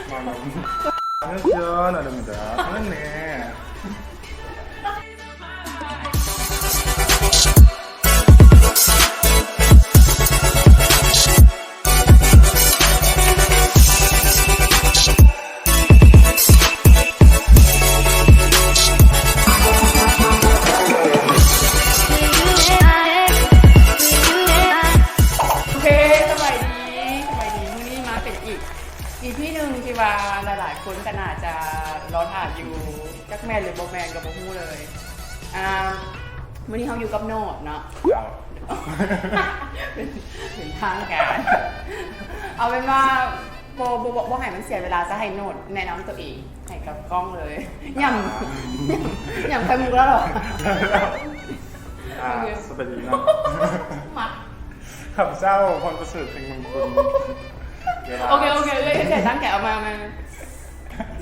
Malam. Ayo, Jon, ada muda. Mana? ໂອເຄ ສະບາຍດີ ສະບາຍດີ ມື້ນີ້ມາເປັນອີກ ອີພີ ໜຶ່ງ ທີ່ວ່າຫຼາຍໆຄົນກໍໜ້າຈະລໍຖ້າຢູ່ ຈັກແມ່ນຫຼືບໍ່ແມ່ນກໍບໍ່ຮູ້ເລີຍ. ອ່າ ມື້ນີ້ເຮົາຢູ່ກັບໂນດເນາະ ເຈົ້າ ເປັນ ເປັນທາງການ ເອົາເປັນວ່າ ບໍ່ ບໍ່ ບໍ່ໃຫ້ມັນເສຍເວລາ ຈະໃຫ້ໂນດແນະນຳຕົວເອງໃຫ້ກັບກ້ອງເລີຍ. ຫຍ້ຳ ຫຍ້ຳໄຂ່ມຸກແລ້ວເຫລອ? ອ່າ ໂອເຄ ສະບາຍດີເນາະ ມາ ຂ້າພະເຈົ້າ ພອນປະເສີດ ເພັງມົງຄຸນ. ໂອເຄ ໂອເຄ ເອີ ຕັ້ງໃຈ ຕັ້ງໃຈ ເອົາໃໝ່ ເອົາໃໝ່.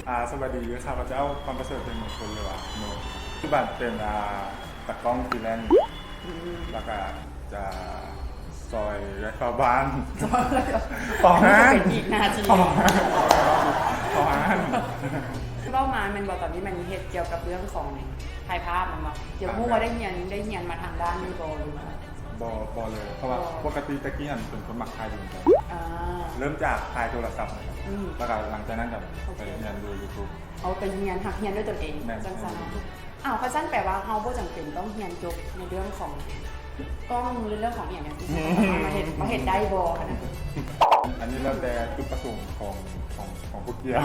ອ່າ ສະບາຍດີ ຂ້າພະເຈົ້າ ພອນປະເສີດ ເພັງມົງຄຸນ ຫຼືວ່າໂນດ ປັດຈຸບັນເປັນ ອ່າ ຕາກ້ອງຟຣີແລນ ອືມ ແລ້ວກະຈະ ຊອຍເອື້ອຍເຝົ້າບ້ານ ເຝົ້າຮ້ານ ເປັນອີກໜ້າທີ່ ເຝົ້າຮ້ານ ເຝົ້າຮ້ານ. ເວົ້າມາແມ່ນບໍ່ ຕອນນີ້ແມ່ນເຮັດກ່ຽວກັບເລື່ອງຂອງຖ່າຍພາບແມ່ນບໍ່? ຢາກຮູ້ວ່າໄດ້ຮຽນ ໄດ້ຮຽນມາທາງດ້ານນີ້ບໍ່ ຫຼືວ່າ? ບໍ່ ບໍ່ເລີຍ ເພາະວ່າ ບໍ່ ປົກກະຕິແຕ່ກີ້ຫັ້ນເປັນຄົນມັກຖ່າຍຮູບກ່ອນ ອ່າ ເລີ່ມຈາກຖ່າຍໂທລະສັບ ອືມ ແລ້ວກໍຫຼັງຈາກນັ້ນກໍ ໂອເຄ ໄປຮຽນຢູ່ຢູທູບ. ເອົາໄປຮຽນ ຮັກຮຽນດ້ວຍຕົນເອງ ແມ່ນ ຈັ່ງຊັ້ນເນາະ. ອ້າວ ຄັນຊັ້ນແປວ່າເຮົາບໍ່ຈຳເປັນຕ້ອງຮຽນຈົບໃນເລື່ອງຂອງກ້ອງ ຫຼືເລື່ອງຂອງອີ່ຫຍັງຈັ່ງຊີ້ ມາເຮັດ ມາເຮັດໄດ້ບໍ່ຫັ້ນນະ? ອັນນີ້ແລ້ວແຕ່ຈຸດປະສົງຂອງ ຂອງ ຂອງຜູ້ກ່ຽວ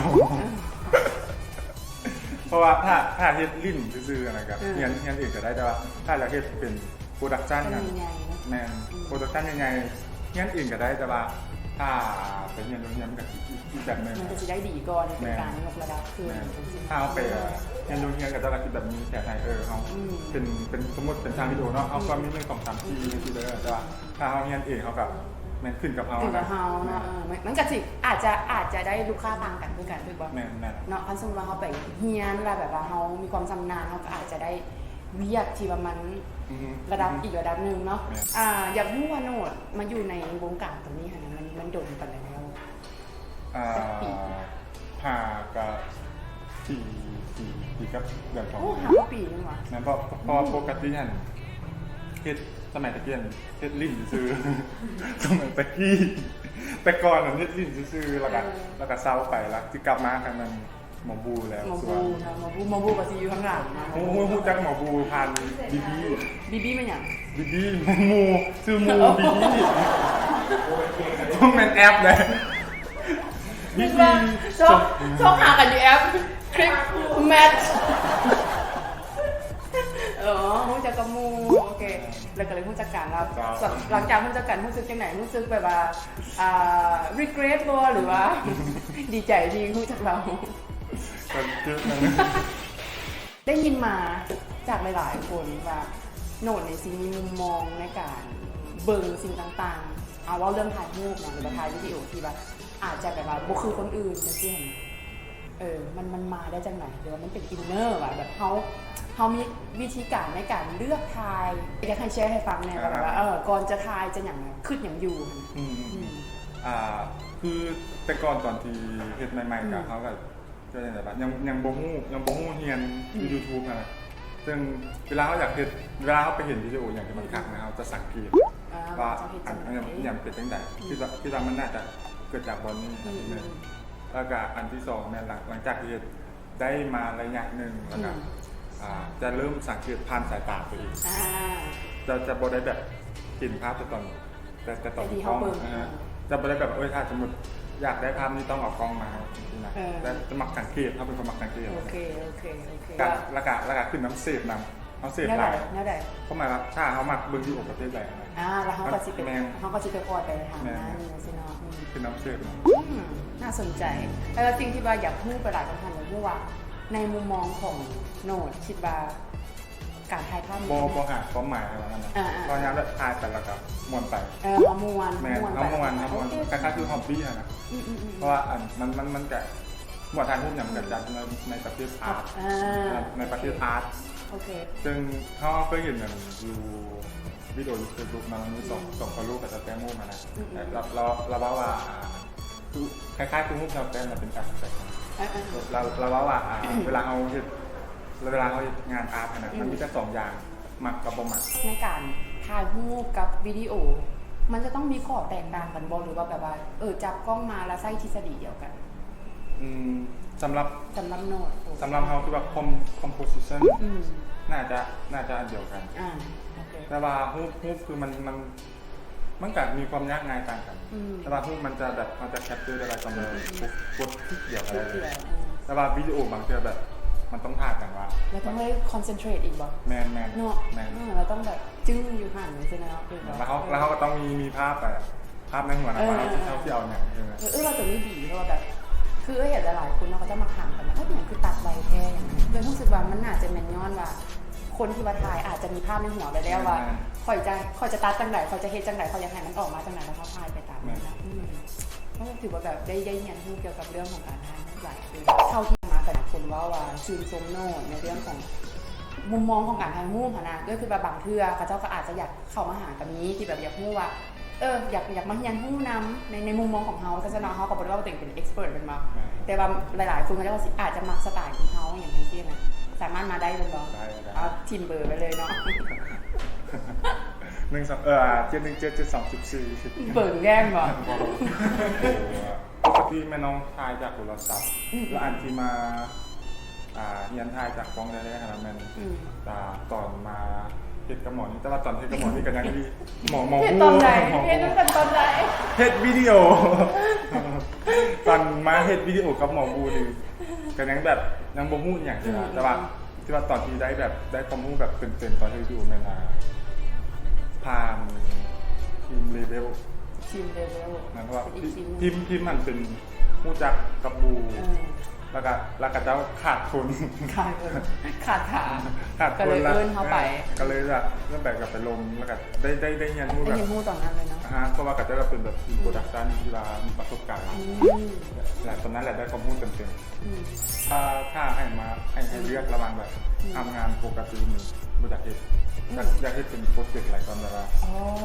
ເພາະວ່າຖ້າ ຖ້າເຮັດຫຼິ້ນຊື່ໆ ຫັ້ນນະ ກໍ ເອີ ຮຽນ ຮຽນເອງກໍໄດ້ ແຕ່ວ່າຖ້າຢາກເຮັດເປັນ ໂປຣດັກຊັນຫັ້ນ ໃຫຍ່ໆ ເນາະ ແມ່ນ ອືມ ໂປຣດັກຊັນໃຫຍ່ໆ ຮຽນເອງກໍໄດ້ ແຕ່ວ່າຖ້າໄປຮຽນໂຮງຮຽນມັນກໍຊິອີກ ອີກແບບໜຶ່ງ ມັນກໍຊິໄດ້ດີກວ່າ ເປັນການຍົກລະດັບຂຶ້ນ ແມ່ນ ຈັ່ງຊີ້. ຖ້າເຮົາໄປຮຽນໂຮງຮຽນ ເຂົາເຈົ້າກໍຊິແບບມີແຜນໃຫ້ ເອີ ເຮົາ ອືມ ເປັນ ເປັນ ສົມມຸດເປັນຊ່າງວິດີໂອເນາະ ເຮົາ ອືມ ກໍມີ ໜຶ່ງ ສອງ ສາມ ສີ່ ຈັ່ງຊີ້ເດີ ແຕ່ວ່າຖ້າເຮົາຮຽນເອງ ເຮົາກໍແມ່ນຂຶ້ນກັບເຮົາ ຂຶ້ນກັບເຮົາເນາະ ແມ່ນ ເອີ ມັນ ມັນກໍຊິ ອາດຈະ ອາດຈະໄດ້ລູກຄ້າຕ່າງກັນຄືກັນ ຖືກບໍ່? ແມ່ນໆ ເນາະ ຄັນສົມມຸດວ່າເຮົາໄປຮຽນແລ້ວແບບວ່າເຮົາມີຄວາມຊຳນານ ເຮົາກໍອາດຈະໄດ້ ວຽກທີ່ວ່າມັນ ອືຮຶ ລະດັບ ອືຮຶ ອີກລະດັບໜຶ່ງເນາະ ແມ່ນ ອ່າ ຢາກຮູ້ວ່າໂນດມາຢູ່ໃນວົງການຕົງນີ້ຫັ້ນນະ ມັນ ມັນດົນປານໃດແລ້ວ? ອ່າ ຈັກປີ? ຫາກະສີ່ ປີ ປີກັບເດືອນສອງ ໂອ້ ເດືອນ ຫ້າປີແມ່ນບໍ່? ແມ່ນ ເພາະ ເພາະ ອືມ ປົກກະຕິຫັ້ນເຮັດ ສະໄໝຕະກີ້ຫັ້ນເຮັດຫຼິ້ນຊື່ໆ ສະໄໝຕະກີ້ ແຕ່ກ່ອນຫັ້ນເຮັດຫຼິ້ນຊື່ໆ ແລ້ວກະ ເອີ ແລ້ວກະເຊົາໄປ ແລ້ວຊິກັບມາຄັ້ງໜຶ່ງ ໝໍບູແລ້ວ ໝໍບູເນາະ ໝໍບູ ໝໍບູກໍຊິຢູ່ຂ້າງຫຼັງເນາະ ຮູ້ ຮູ້ ຮູ້ຈັກໝໍບູຜ່ານບີບີ ບີບີແມ່ນຫຍັງ? ບີບີ ໝູ່ ຊື່ໝູ່ ອໍ ບີບີ ບໍ່ແມ່ນແອັບເດ້ ບີບີ ຊອກ ຊອກຫາກັນຢູ່ແອັບ ຄລິກແມັດ ອໍ ຮູ້ຈັກກັບໝູ່ ໂອເຄ ແລ້ວກໍເລີຍຮູ້ຈັກກັນ ແລ້ວ ເຈົ້າ ຫຼັງຈາກຮູ້ຈັກກັນ ຮູ້ສຶກຈັ່ງໃດ? ຮູ້ສຶກແບບວ່າ ອ່າ regret ບໍ່ ຫຼືວ່າ ດີໃຈທີ່ຮູ້ຈັກລາວ? ກໍເກີດມາ ໄດ້ຍິນມາຈາກຫຼາຍໆຄົນວ່າ ໂນດນີ້ຊິມີມຸມມອງໃນການເບິ່ງສິ່ງຕ່າງໆ ເອົາເວົ້າເລື່ອງຖ່າຍຮູບເນາະ ຫຼືວ່າຖ່າຍວິດີໂອທີ່ວ່າອາດຈະແບບວ່າບໍ່ຄືຄົນອື່ນຈັ່ງຊີ້ຫັ້ນ ເອີ ມັນ ມັນມາໄດ້ຈັ່ງໃດ? ຫຼືວ່າມັນເປັນ inner ວ່າແບບເຮົາ ເຮົາມີວິທີການໃນການເລືອກຖ່າຍ ຢາກໃຫ້ແຊໃຫ້ຟັງແດ່ ອ່າ ວ່າແບບວ່າ ເອີ ກ່ອນຈະຖ່າຍຈະຫຍັງ ຄິດຫຍັງຢູ່ຫັ້ນ? ອືມ ອືມ ອ່າ ຄືແຕ່ກ່ອນຕອນທີ່ເຮັດໃໝ່ໆ ອືມ ກໍເຮົາກໍ ກໍຈັ່ງໃດວະ ຍັງ ຍັງບໍ່ຮູ້ ຍັງບໍ່ຮູ້ຮຽນ ອືມ ຢູ່ຢູທູບຫັ້ນນະ ເຊິ່ງເວລາເຮົາຢາກເຮັດ ເວລາເຮົາໄປເຫັນວິດີໂອຫຍັງທີ່ມັນຄັກນະ ອືມ ເຮົາຈະສັງເກດ ອ່າ ວ່າ ວ່າເຂົາເຮັດ ອັນ ອັນຫຍັງເປັນຈັ່ງໃດ ອືມ ຄິດວ່າ ຄິດວ່າມັນໜ້າຈະເກີດຈາກບ່ອນນີ້ ອືມ ອືມ ແລ້ວກະອັນທີສອງແມ່ນ ຫຼັງ ຫຼັງຈາກທີ່ເຮັດໄດ້ມາໄລຍະໜຶ່ງ ແລ້ວກະ ອືມ ອ່າ ຈະເລີ່ມສັງເກດຜ່ານສາຍຕາຕົວເອງ ອ່າ ຈະ ຈະບໍ່ໄດ້ແບບເຫັນພາບແຕ່ຕອນ ແຕ່ ແຕ່ຕອນ ແຕ່ທີ່ເຮົາເບິ່ງ ເອີ ຈະບໍ່ໄດ້ແບບ ໂອ້ຍ ຖ້າສົມມຸດຢາກໄດ້ພາບນີ້ຕ້ອງເອົາກ້ອງມາ ຈັ່ງຊີ້ນະ ເອີ ແຕ່ຈະມັກສັງເກດ ເຮົາເປັນຄົນມັກສັງເກດ ໂອເຄ ໂອເຄ ໂອເຄ ກະ ແລ້ວກະ ແລ້ວກະຂຶ້ນນຳເສບນຳ ເຮົາເສບຫຼາຍ ແນວໃດ? ຄວາມໝາຍວ່າ ຖ້າເຮົາມັກເບິ່ງຢູ່ໂອປະເທດໃດ ອ່າ ແລ້ວເຮົາກໍຊິໄປ ແມ່ນ ເຮົາກໍຊິຄ່ອຍໆໄປທາງນັ້ນ ແມ່ນ ຈັ່ງຊີ້ເນາະ ອືມ ຂຶ້ນນຳເສບນຳ ອືມ ໜ້າສົນໃຈ ແລ້ວສິ່ງທີ່ວ່າຢາກຮູ້ໄປຫຼາຍກວ່ານັ້ນ ຢາກຮູ້ວ່າ ໃນມຸມມອງຂອງໂນດ ຄິດວ່າ ການຖ່າຍທຳ ບໍ່ ບໍ່ຫາຄວາມໝາຍຂະໜາດນັ້ນນະ ອ່າໆ ເພາະຍາມແບບຖ່າຍໄປແລ້ວກໍມ່ວນໄປ ເອີ ເຮົາມ່ວນ ແມ່ນ ເຮົາມ່ວນ ເຮົາມ່ວນ ເຮົາມ່ວນ ໂອເຄ ຄ້າຍໆຄືຮັອບບີ້ຫັ້ນນະ ອືມໆໆ ເພາະວ່າອັນ ມັນ ມັນ ມັນກະ ບໍ່ຖ່າຍຮູບຫຍັງມັນກະ ອືມ ຈັດໃນ ໃນປະເພດອາດ ອ່າ ໃນປະເພດອາດ ໂອເຄ ໂອເຄ ເຊິ່ງເຮົາເຄີຍເຫັນອັນຢູ່ ວິດີໂອຢູ່ເຟສບຸກເນາະ ມັນມີສອງ ສອງ ຟອລໂລ ກໍຈະແຕ່ງຮູບຫັ້ນນະ ແລ້ວ ແລ້ວ ແລ້ວເວົ້າວ່າ ອ່າ ຄື ຄ້າຍໆຄືຮູບທີ່ເຮົາແຕ່ງນະເປັນແອັບສະແຕັກ ແລ້ວ ແລ້ວເວົ້າວ່າ ອ່າ ເວລາເຮົາເຮັດ ເວລາເຮົາເຮັດງານອາດຫັ້ນນະ ມັນມີແຕ່ສອງຢ່າງ ມັກກັບບໍ່ມັກ. ໃນການຖ່າຍຮູບກັບວິດີໂອ ມັນຈະຕ້ອງມີຂໍ້ແຕກຕ່າງກັນບໍ່ ຫຼືວ່າແບບວ່າ ເອີ ຈັບກ້ອງມາແລ້ວໃຊ້ທິດສະດີດຽວກັນ? ອືມ ສຳລັບ ສຳລັບໂນດ ສຳລັບເຮົາ ຄືວ່າ ຄອມ ຄອມໂພຊິຊັນ ອືມ ໜ້າຈະ ໜ້າຈະອັນດຽວກັນ ອາ ໂອເຄ ແຕ່ວ່າຮູບ ຮູບຄືມັນ ມັນ ມັນກໍມີຄວາມຍາກງ່າຍຕ່າງກັນ ອືມ ແຕ່ວ່າຮູບມັນຈະແບບ ເຮົາຈະແຄັບເຈີໄດ້ຫຼາຍຕອນ ອືມໆໆ ກົດຄລິກດຽວກໍໄດ້ເລີຍ ຄລິກດຽວ ອືມ ແຕ່ວ່າວິດີໂອບາງເທື່ອແບບ ມັນຕ້ອງຖ້າກັນວ່າ ແລ້ວຕ້ອງໄດ້ຄອນເຊັນເທຣດອີກບໍ່? ແມ່ນໆ ເນາະ ແມ່ນ ເອີ ແລ້ວຕ້ອງແບບ ຈຶ່ງຢູ່ຫັ້ນຈັ່ງຊີ້ນະເນາະ ແມ່ນ ແລ້ວເຮົາ ເອີ ແລ້ວເຮົາກໍຕ້ອງມີ ມີພາບແບບ ພາບໃນຫົວນະ ເອີ ວ່າເຮົາຊິ ເອີ ເຮົາຊິເອົາຫຍັງ ເອີ ເອີ ເອີ ວ່າຕົວນີ້ດີ ເພາະວ່າແບບ ຄືເອີ ເຫັນຫຼາຍໆຄົນເນາະ ເຂົາຈະມັກຖາມກັນວ່າ ເຮັດຫຍັງຄືຕັດໄວແທ້ຫຍັງ ເອີ ຮູ້ສຶກວ່າມັນໜ້າຈະແມ່ນຍ້ອນວ່າ ຄົນທີ່ວ່າຖ່າຍອາດຈະມີພາບໃນຫົວໄປແລ້ວວ່າ ແມ່ນໆ ຂ້ອຍຈະ ຂ້ອຍຈະຕັດຈັ່ງໃດ ຂ້ອຍຈະເຮັດຈັ່ງໃດ ຂ້ອຍຢາກໃຫ້ມັນອອກມາຈັ່ງໃດ ແລ້ວເຮົາຖ່າຍໄປຕາມນັ້ນນະ ແມ່ນ ອືມ ກໍຖືວ່າແບບໄດ້ ໄດ້ຮຽນຮູ້ກ່ຽວກັບເລື່ອງຂອງການຖ່າຍຮູບຫຼາຍຂຶ້ນ ເທົ່າທີ່ມາກໍຫຼາຍຄົນເວົ້າວ່າຊື່ນຊົມໂນດໃນເລື່ອງຂອງມຸມມອງຂອງການຖ່າຍຮູບຫັ້ນນະ ກໍຄືວ່າບາງເທື່ອເຂົາເຈົ້າກໍອາດຈະຢາກເຂົ້າມາຫາກໍມີ ທີ່ແບບຢາກຮູ້ວ່າ ເອີ ຢາກ ຢາກມາຮຽນຮູ້ນຳ ໃນ ໃນມຸມມອງຂອງເຮົາ ຊັ້ນຊະເນາະ ເຮົາກໍບໍ່ໄດ້ວ່າຕົວເອງເປັນເອັກສເປີດແມ່ນບໍ່ ແມ່ນ ແຕ່ວ່າຫຼາຍໆຄົນເຂົາເຈົ້າກໍຊິອາດຈະມັກສະໄຕຂອງເຮົາ ຫຍັງຈັ່ງຊີ້ນະ ສາມາດມາໄດ້ແມ່ນບໍ່? ໄດ້ ໄດ້ ເອົາ ທີມເບີໄປເລີຍເນາະ ໜຶ່ງ ສອງ ເອີ ເຈັດ ໜຶ່ງ ເຈັດ ເຈັດ ສອງ ສິບສີ່ ເບີແກ້ມບໍ່? ບໍ່ ປົກກະຕິແມ່ນ້ອງຖ່າຍຈາກໂທລະສັບ ອືມໆ ແລ້ວອັນທີ່ມາ ອ່າ ຮຽນຖ່າຍຈາກກ້ອງແທ້ໆຫັ້ນນະແມ່ນ ອືມ ອ່າ ຕອນມາເຮັດກັບໝໍນີ້ ແຕ່ວ່າຕອນເຮັດກັບໝໍນີ້ກໍຍັງດີ ໝໍ ໝໍ ເຮັດຕອນໃດ? ໝໍ ເຮັດຕັ້ງແຕ່ຕອນໃດ? ເຮັດວິດີໂອ ຕອນມາເຮັດວິດີໂອກັບໝໍບູນີ້ ກໍຍັງແບບຍັງບໍ່ຮູ້ຫຍັງເທື່ອ ອືມ ແຕ່ວ່າ ແຕ່ວ່າຕອນທີ່ໄດ້ແບບ ໄດ້ຄວາມຮູ້ແບບເຕັມໆ ຕອນເຮັດວິດີໂອແມ່ນ ອ່າ ຜ່ານທີມເລເວວ ທີມເລເວວ ແມ່ນ ເພາະວ່າ ອີກທີມ ທີມ ທີມຫັ້ນເປັນ ຮູ້ຈັກກັບບູ ເອີ ແລ້ວກະ ແລ້ວກະເຈົ້າຂາດຄົນ ຂາດຄົນ ຂາດຂາ ຂາດຄົນ ກໍເລີຍເອີ້ນເຮົາໄປ ເອີ ກໍເລີຍແບບເອີ້ນໄປກໍໄປລົງ ແລ້ວກະໄດ້ ໄດ້ ໄດ້ຮຽນຮູ້ແບບ ໄດ້ຮຽນຮູ້ຕອນນັ້ນເລີຍເນາະ ອາຮະ ເພາະວ່າເຂົາເຈົ້າກໍເປັນແບບທີມໂປຣດັກຊັນທີ່ວ່າມີປະສົບການ ອືມ ແລະ ຕອນນັ້ນແຫຼະໄດ້ຄວາມຮູ້ເຕັມໆ ອືມ ຖ້າ ຖ້າໃຫ້ມາ ໃຫ້ ໃຫ້ເລືອກລະຫວ່າງແບບ ອືມ ທຳງານປົກກະຕິນີ້ບໍ່ຢາກເຮັດ ອືມ ຢາກ ຢາກເຮັດເປັນໂປຣເຈັກຫຼາຍກ່ອນ ແບບວ່າ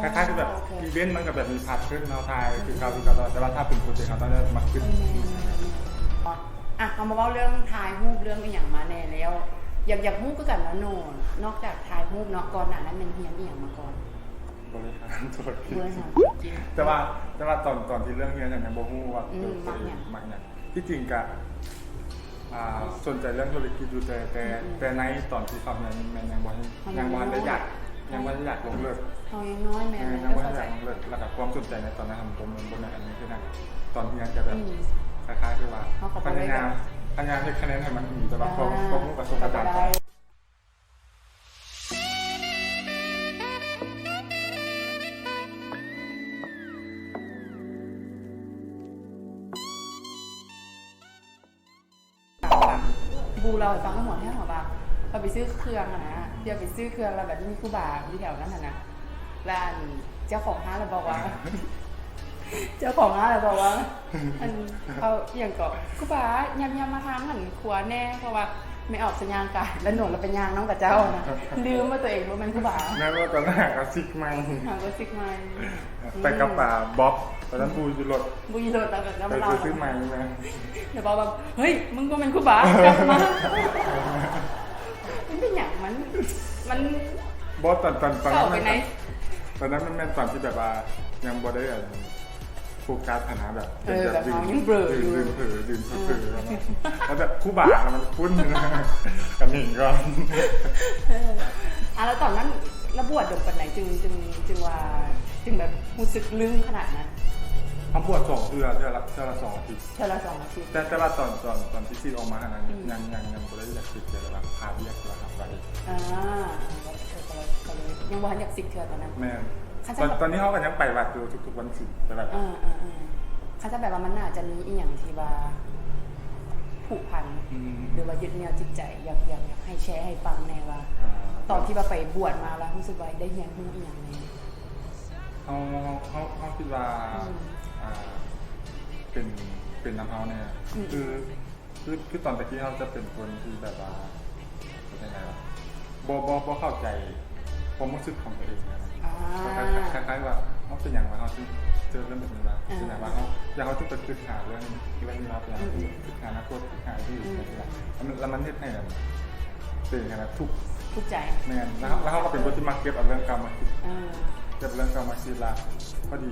ອໍ ຄ້າຍໆຄືແບບ ໂອເຄ ອີເວັນມັນກໍແບບມີພາດຂຶ້ນເນາະ ຖ່າຍຄືເກົ່າ ອືມ ຄືເກົ່າ ແຕ່ວ່າຖ້າເປັນໂປຣເຈັກເຮົາຕ້ອງໄດ້ມາຂຶ້ນ ອືມ ອ່ະ ເຮົາມາເວົ້າເລື່ອງຖ່າຍຮູບເລື່ອງອີ່ຫຍັງມາແດ່ແລ້ວ ຢາກ ຢາກຮູ້ຄືກັນວ່າໂນ ນອກຈາກຖ່າຍຮູບເນາະ ກ່ອນໜ້ານັ້ນແມ່ນຮຽນອີ່ຫຍັງມາກ່ອນ? ບໍລິຫານທຸລະກິດ ບໍລິຫານທຸລະກິດ ແຕ່ວ່າ ແຕ່ວ່າຕອນ ຕອນທີ່ເລື່ອງຮຽນຫຍັງຍັງບໍ່ຮູ້ວ່າ ອືມ ຕົວເອງມັກຫຍັງ ມັກຫຍັງ ທີ່ຈິງກະ ອ່າ ສົນໃຈເລື່ອງທຸລະກິດຢູ່ ແຕ່ ແຕ່ ອືມ ແຕ່ໃນຕອນທີ່ເຂົ້າຮຽນແມ່ນຍັງບໍ່ ຍັງບໍ່ທັນໄດ້ຢາກ ຍັງບໍ່ທັນໄດ້ຢາກລົງເລິກ ເຮົາຍັງນ້ອຍແມ່ນ ເອີ ຍັງບໍ່ທັນຢາກລົງເລິກ ແລ້ວກະຄວາມສົນໃຈໃນຕອນນັ້ນມັນບໍ່ແມ່ນ ບໍ່ແມ່ນອັນນີ້ຄືກັນ ຕອນຮຽນຈະແບບ ອືມ ຄ້າຍໆຄືວ່າ ພະຍາຍາມ ພະຍາຍາມເຮັດຄະແນນໃຫ້ມັນດີ ແຕ່ວ່າຄວາມ ຄວາມຮູ້ກະສົ່ງອາຈານໄປ ບູເລົ່າໃຫ້ຟັງ ຫົວແຮງວ່າ ເຂົາໄປຊື້ເຄື່ອງຫັ້ນນະ ທີ່ວ່າໄປຊື້ເຄື່ອງແລ້ວແບບມີຄູບາຢູ່ແຖວນັ້ນຫັ້ນນະ ແລ້ວອັນເຈົ້າຂອງຮ້ານລະບອກວ່າ ເຈົ້າຂອງຮ້ານລະບອກວ່າ ອັນ ເຂົາ ອີ່ຫຍັງເກາະ ຄູບາ ຍ່ຳໆມາທາງຫັ້ນຄົວແດ່ ເພາະວ່າແມ່ອອກສະຍ່າງກາຍ ແລ້ວໜູລະໄປຍ່າງນຳຂະເຈົ້ານະ ລືມວ່າຕົວເອງບໍ່ແມ່ນຄູບາ ແມ່ນວ່າຕອນນັ້ນຫາກໍຊິກໃໝ່ ຫາກໍຊິກໃໝ່ ໄປກັບ ອືມ ອ່າ ບັອບ ຕອນນັ້ນ ອືມ ບູຢູ່ລົດ ບູຢູ່ລົດ ແລ້ວກໍ ໄປ ໄປຊື້ໃໝ່ ແມ່ ແລ້ວບອກວ່າ ເຮີ້ຍ ມຶງບໍ່ແມ່ນຄູບາ ກັບມາ ມັນເປັນຫຍັງ ມັນ ມັນ ບໍ່ ຕອນ ຕອນ ຕອນນັ້ນ ຕອນນັ້ນມັນແມ່ນຕອນທີ່ແບບວ່າຍັງບໍ່ໄດ້ ອັນ ໂຟກັສຫັ້ນນະ ແບບ ເອີ ແບບເຮົາຍັງເບລໍຢູ່ ຢືນເຜີ ຢືນເຜີ ເອີ ແລ້ວແບບຄູບາມັນຄຸ້ນ ກະໜິງກ່ອນ ເອີ ອ່າ ແລ້ວຕອນນັ້ນລະບວດດົນປານໃດ ຈຶ່ງ ຈຶ່ງ ຈຶ່ງວ່າ ຈຶ່ງແບບຮູ້ສຶກລຶ້ງຂະໜາດນັ້ນ? ເຮົາບວດສອງເທື່ອ ເທື່ອລະ ເທື່ອລະສອງອາທິດ ເທື່ອລະສອງອາທິດ ແຕ່ ແຕ່ວ່າຕອນ ຕອນ ຕອນທີ່ຊິອອກມາຫັ້ນນະ ອືມ ຍັງ ຍັງ ຍັງບໍ່ໄດ້ຢາກສຶກເທື່ອ ແຕ່ວ່າພາວຽກ ແຕ່ວ່າຮັບໄວ້ ອ່າ ກໍເລີຍ ກໍເລີຍ ກໍເລີຍຍັງບໍ່ທັນຢາກສິກເທື່ອຕອນນັ້ນ ແມ່ນ ຄັນຊັ້ນ ຕອນ ຕອນນີ້ເຮົາກໍຍັງໄປວັດຢູ່ທຸກໆວັນສິນ ແຕ່ແບບ ເອີໆໆ ຄັນຊັ້ນແປວ່າມັນໜ້າຈະມີອີ່ຫຍັງທີ່ວ່າຜູກພັນ ອືມ ຫຼືວ່າຍຶດໜຽວຈິດໃຈ ຢາກ ຢາກ ຢາກໃຫ້ແຊໃຫ້ຟັງແດ່ວ່າ ອ່າ ຕອນທີ່ວ່າໄປບວດມາແລ້ວຮູ້ສຶກວ່າໄດ້ຮຽນຮູ້ອີ່ຫຍັງແດ່? ເຮົາ ເຮົາ ເຮົາ ເຮົາຄິດວ່າ ອືມ ອ່າ ເປັນ ເປັນນຳເຮົາແດ່ ອືມ ຄື ຄື ຄືຕອນແຕ່ກີ້ເຮົາຈະເປັນຄົນທີ່ແບບວ່າ ເປັນຈັ່ງໃດວະ ບໍ່ ບໍ່ ບໍ່ເຂົ້າໃຈຄວາມຮູ້ສຶກຂອງຕົວເອງນະ ອ່າ ອ່າ ຄ້າຍໆ ຄ້າຍໆວ່າ ເຮົາເປັນຫຍັງວະ ເຮົາເຈີເລື່ອງແບບນີ້ວະ ອ່າ ເປັນຫຍັງວະ ເຮົາ ຢ່າງເຮົາຈະໄປສຶກສາເລື່ອງ ເລື່ອງນີ້ມາເປັນຫຍັງ ອືມ ສຶກສາອະນາຄົດ ສຶກສາອະດີດ ອືມ ແບບນີ້ລະ ແລ້ວມັນ ແລ້ວມັນເຮັດໃຫ້ ເປັນຫຍັງນະ ທຸກ ທຸກໃຈ ແມ່ນ ແລ້ວ ແລ້ວເຮົາກໍເປັນຄົນທີ່ມັກເກັບເອົາເລື່ອງເກົ່າມາຄິດ ເອີ ເກັບເລື່ອງເກົ່າມາຄິດ ລະພໍດີ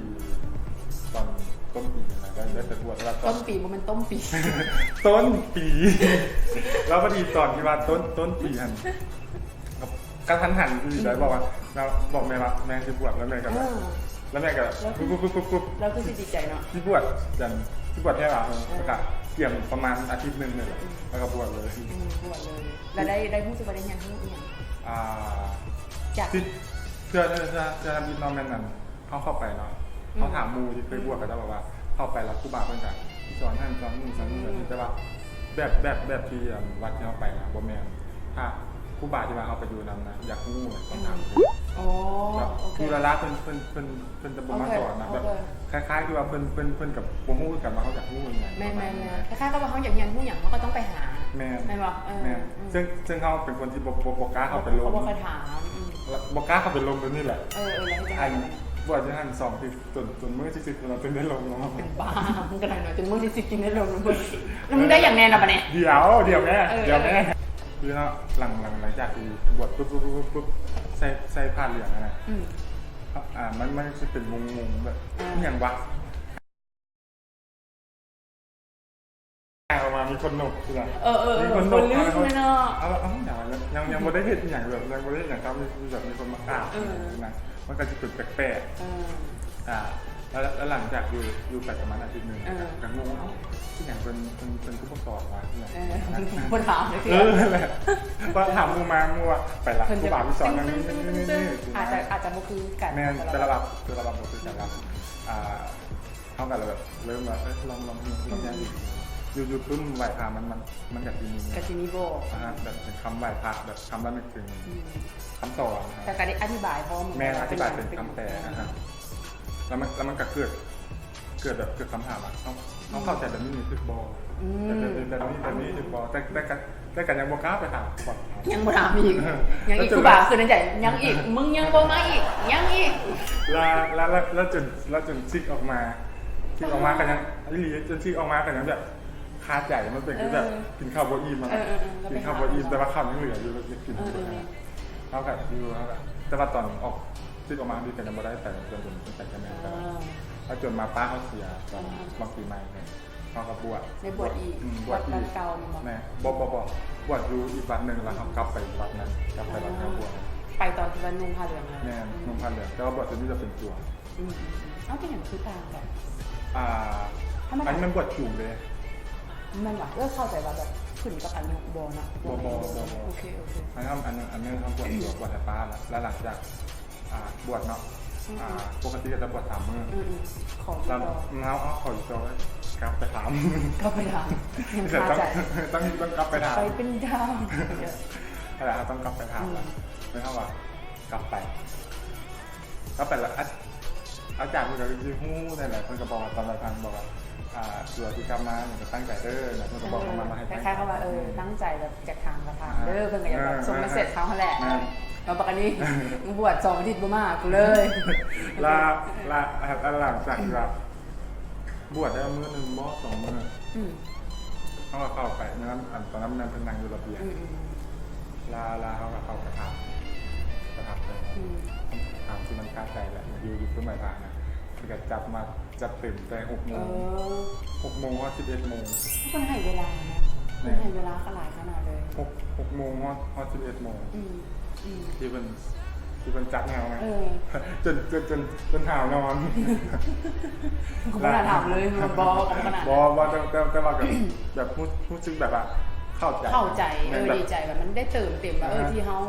ຕອນຕົ້ນປີຫັ້ນນະ ໄດ້ ໄດ້ໄປບວດ ແລ້ວຕອນ ຕົ້ນປີ ບໍ່ແມ່ນຕົ້ມປີ ຕົ້ນປີ ແລ້ວພໍດີຕອນທີ່ວ່າຕົ້ນ ຕົ້ນປີຫັ້ນ ກະທັນຫັນອີ່ຫຼີ ອືມ ໄດ້ບອກວ່າ ແລ້ວບອກແມ່ວ່າ ແມ່ຊິບວດ ແລ້ວແມ່ກໍແບບ ເອີ ແລ້ວແມ່ກໍແບບ ແລ້ວຄື ປຸບໆໆໆ ແລ້ວຄືຊິດີໃຈເນາະ ຊິບວດ ຈັ່ງ ຊິບວດແທ້ຫວາ ເອີ ແລ້ວກໍກຽມປະມານອາທິດໜຶ່ງນີ້ແຫຼະ ອືມ ແລ້ວກໍບວດເລີຍ ອືມ ບວດເລີຍ ແລ້ວໄດ້ ໄດ້ຮູ້ສຶກວ່າໄດ້ຮຽນຮູ້ອີ່ຫຍັງ ອ່າ ຈາກ ເທື່ອ ເທື່ອ ເທື່ອ ເທື່ອທຳອິດເນາະ ແມ່ນອັນ ເຮົາເຂົ້າໄປເນາະ ອືມ ເຮົາຖາມໝູ່ທີ່ເຄີຍບວດ ອືມ ເຂົາເຈົ້າບອກວ່າເຂົ້າໄປແລ້ວຄູບາເພິ່ນກະສອນຫັ້ນສອນນີ້ສອນນີ້ ອືມ ແຕ່ວ່າແບບ ແບບ ແບບທີ່ ອັນ ວັດທີ່ເຮົາໄປນະ ບໍ່ແມ່ນ ຖ້າຄູບາທີ່ວ່າເຮົາໄປຢູ່ນຳນະ ຢາກຮູ້ຕ້ອງຖາມເພິ່ນ ອືມ ອໍ ແລ້ວ ໂອເຄ ຢູ່ລະລະເພິ່ນ ເພິ່ນ ເພິ່ນ ເພິ່ນຈະບໍ່ມາສອນນະ ໂອເຄ ແບບ ໂອເຄ ຄ້າຍໆຄືວ່າເພິ່ນ ເພິ່ນ ເພິ່ນ ເພິ່ນກໍບໍ່ຮູ້ຄືກັນວ່າເຮົາຢາກຮູ້ຫຍັງ ແມ່ນໆໆ ຄ້າຍໆກັບວ່າເຮົາຢາກຮຽນຮູ້ຫຍັງ ເຮົາກໍຕ້ອງໄປຫາ ແມ່ນ ແມ່ນບໍ່ ເອີ ແມ່ນ ອືມ ເຊິ່ງ ເຊິ່ງເຮົາເປັນຄົນທີ່ບໍ່ ບໍ່ ບໍ່ກ້າເຂົ້າໄປລົມ ເຂົາບໍ່ຄ່ອຍຖາມ ອືມ ແລ້ວບໍ່ກ້າເຂົ້າໄປລົມແບບນີ້ແຫຼະ ເອີ ເອີ ແລ້ວເຮັດຈັ່ງໃດ ອັນ ບວດຢູ່ຫັ້ນສອງທິດ ຈົນ ຈົນມື້ທີສິບພຸ້ນລະ ຈຶ່ງໄດ້ລົງເນາະ ເປັນບ້າ ມັນກໍໄດ້ເນາະ ຈົນມື້ທີສິບຈຶ່ງໄດ້ລົງ ແລ້ວມຶງໄດ້ຫຍັງແດ່ລະບາດນີ້ ດຽວ ດຽວແມ່ ເອີ ດຽວແມ່ ເອີ ຄືເນາະ ຫຼັງ ຫຼັງ ຫຼັງຈາກທີ່ບວດປຸບ ປຸບ ປຸບ ປຸບ ໃສ່ ໃສ່ຜ້າເຫຼືອງຫັ້ນນະ ອືມ ອ່າ ມັນ ມັນຊິເປັນງົງໆ ແບບ ອ່າ ອີ່ຫຍັງວະ ອອກມາມີຂົນນົກຊີ້ນະ ເອີໆໆ ມີຂົນນົກ ຂົນລຶ້ງເລີຍເນາະ ເອົາ ເອົາຫຍັງວະ ຍັງ ຍັງບໍ່ໄດ້ເຮັດອີ່ຫຍັງ ແບບຍັງບໍ່ໄດ້ເຮັດຫຍັງ ກໍມີ ມີແບບມີຄົນມາກາບ ເອີ ນະ ມັນກໍຊິເປັນແປກໆ ເອີ ອ່າ ແລ້ວ ແລ້ວຫຼັງຈາກຢູ່ ຢູ່ໄປປະມານອາທິດໜຶ່ງ ເອີ ກໍງົງ ເອົ້າ ອີ່ຫຍັງເພິ່ນ ເພິ່ນ ເພິ່ນຄືບໍ່ສອນວະ ອີ່ຫຍັງ ເອີ ບໍ່ຖາມເລີຍ ເອີ ນັ້ນແຫຼະ ກໍຖາມໝູ່ມາ ໝູ່ວ່າ ໄປລະ ຄູບາມີສອນຫຍັງ ອາດຈະ ອາດຈະບໍ່ຄືກັນ ແມ່ນ ແຕ່ລະວັດ ແຕ່ລະວັດບໍ່ຄືກັນລະ ອ່າ ເຮົາກໍເລີຍແບບເລີ່ມວ່າ ເອີ ລອງ ລອງ ລອງ ອືມ ລອງ ຢູ່ ຢູ່ປຶ້ມໄຫວ້ພະ ມັນ ມັນ ມັນກໍຊິມີ ກໍຊິມີບອກ ອ່າ ແບບເປັນຄຳໄຫວ້ພະ ແບບຄຳລະນຶກເຖິງ ອືມ ຄຳສອນ ແລ້ວກໍໄດ້ອະທິບາຍພ້ອມ ແມ່ນ ອະທິບາຍເປັນຄຳແປ ອືມ ອ່າ ແລ້ວມັນ ແລ້ວມັນກໍເກີດ ເກີດແບບ ເກີດຄຳຖາມວ່າ ເຮົາ ອືມ ເຮົາເຂົ້າໃຈແບບນີ້ຖືກບໍ່ ອືມ ແບບ ແບບ ແບບນີ້ ແບບນີ້ຖືກບໍ່ ແຕ່ ແຕ່ກໍ ແຕ່ກໍຍັງບໍ່ກ້າໄປຖາມ ຍັງບໍ່ຖາມອີກ ຍັງອີກ ຄູບາຄືໃນໃຈ ຍັງອີກ ມຶງຍັງບໍ່ມາອີກ ຍັງອີກ ແລ້ວ ແລ້ວ ແລ້ວ ແລ້ວຈົນ ແລ້ວຈົນຊິກອອກມາ ຊິກອອກມາກໍຍັງ ອີ່ຫຼີ ຈົນຊິກອອກມາກໍຍັງແບບຄາໃຈ ມັນເປັນຄືແບບ ເອີ ກິນເຂົ້າບໍ່ອີ່ມ ເອີ ເອີ ເອີ ກິນເຂົ້າບໍ່ອີ່ມ ແຕ່ວ່າເຂົ້າຍັງເຫຼືອຢູ່ ແລ້ວກິນ ເອີ ເອີ ເຮົາກໍຢູ່ ເຮົາກໍ ແຕ່ວ່າຕອນອອກ ຊິກອອກມານີ້ກໍຍັງບໍ່ໄດ້ໄປ ຈົນ ຈົນໄປກັນແມ່ນ ອ່າ ແລ້ວຈົນມາປ້າເຮົາເສຍຕອນ ອ່າ ວັນປີໃໝ່ ເຮົາກໍບວດ ໄດ້ບວດອີກ ອືມ ບວດອີກ ວັດເກົ່າແມ່ນບໍ່? ແມ່ນ ບໍ່ ບໍ່ ບໍ່ ບວດຢູ່ອີກວັດໜຶ່ງ ແລ້ວເຮົາ ອືມ ກັບໄປວັດນັ້ນ ກັບໄປວັດທີ່ເຮົາບວດ ອືມ ໄປຕອນທີ່ວ່ານຸ່ງຜ້າເຫຼືອງນັ້ນ ແມ່ນ ອືມ ນຸ່ງຜ້າເຫຼືອງ ແຕ່ວ່າບວດຕົວນີ້ຈະເປັນໂຈນ ອືມ ເອົ້າ ເປັນຫຍັງຄືຕ່າງກັນ? ອ່າ ທຳມະດາ ອັນນີ້ມັນບວດຈູງເດ້ ແມ່ນຫວາ? ເອີ ເຂົ້າໃຈວ່າແບບຂຶ້ນກັບອາຍຸບໍ່ເນາະ ບໍ່ ບໍ່ ບໍ່ ບໍ່ ໂອເຄ ໂອເຄ ອັນນັ້ນ ອັນນັ້ນ ອັນນັ້ນເຮົາບວດຢູ່ ບວດໃຫ້ປ້າ ແລ້ວ ແລ້ວຫຼັງຈາກ ອ່າ ບວດເນາະ ອືມ ອ່າ ປົກກະຕິກໍຈະບວດສາມມື້ ອືມໆ ແລ້ວເຮົາ ເຮົາ ເຮົາກໍກັບໄປຖາມ ກັບໄປຖາມ ຍັງຄາໃຈ ຕ້ອງ ຕ້ອງກັບໄປຖາມ ໄປເປັນດາວ ນັ້ນແຫຼະ ເຮົາຕ້ອງກັບໄປຖາມ ອືມ ແລ້ວເຮົາວ່າກັບໄປ ກັບໄປແລ້ວ ອາ ອາຈານເພິ່ນກໍຊິຮູ້ແນວໃດ ເພິ່ນກໍບອກວ່າຕອນໄປທາງ ບອກວ່າ ອ່າ ຕົວທີ່ກັບມານີ້ກໍຕັ້ງໃຈເດີ ເພິ່ນກໍບອກປະມານວ່າໃຫ້ຕັ້ງໃຈ ຄ້າຍໆ ເຂົາວ່າ ເອີ ອືມ ຕັ້ງໃຈແບບຈາກທາງປະທານເດີ ອ່າ ເພິ່ນກໍຢາກແບບ ອ່າ ສົ່ງເມສເສດເຮົາຫັ້ນແຫຼະ ອ່າ ແລ້ວບັກອັນນີ້ ອ່າ ບວດສອງອາທິດບໍ່ມາຫາກູເລີຍ ລະ ລະ ລະ ລະຫຼັງຈາກທີ່ວ່າບວດໄດ້ມື້ໜຶ່ງບໍ່ ສອງມື້ ອືມ ເຮົາກໍເຂົ້າໄປ ນັ້ນ ອັນ ຕອນນັ້ນແມ່ນເພິ່ນນັ່ງຢູ່ລະບຽງ ອືມໆ ລະ ລະເຮົາກໍເຂົ້າໄປຖາມ ໄປຖາມເພິ່ນ ອືມ ຄຳຖາມທີ່ມັນຄາໃຈແຫຼະ ຢູ່ ຢູ່ປຶ້ມໄຫວ້ພະນະ ເພິ່ນກໍຈັດມາ ຈັດເຕັມແຕ່ຫົກໂມງ ເອີ ຫົກໂມງຮອດສິບເອັດໂມງ ເພິ່ນໃຫ້ເວລານະ ແມ່ນ ເພິ່ນໃຫ້ເວລາຫຼາຍຂະໜາດເລີຍ ຫົກ ຫົກໂມງຮອດ ຮອດສິບເອັດໂມງ ອືມ ອືມ ທີ່ເພິ່ນ ທີ່ເພິ່ນຈັດໃຫ້ເຮົານະ ເອີ ຈົນ ຈົນ ຈົນ ຈົນຫາວນອນ ກໍບໍ່ໄດ້ຖາມເລີຍ ບໍ່ ບໍ່ ບໍ່ ບໍ່ ແຕ່ ແຕ່ ແຕ່ວ່າກໍແບບ ຮູ້ ຮູ້ສຶກແບບວ່າເຂົ້າໃຈ ເຂົ້າໃຈ ແມ່ນ ເອີ ແບບ ດີໃຈ ແບບມັນໄດ້ເຕີມເຕັມວ່າ ອ່າ ເອີ ທີ່ເຮົາ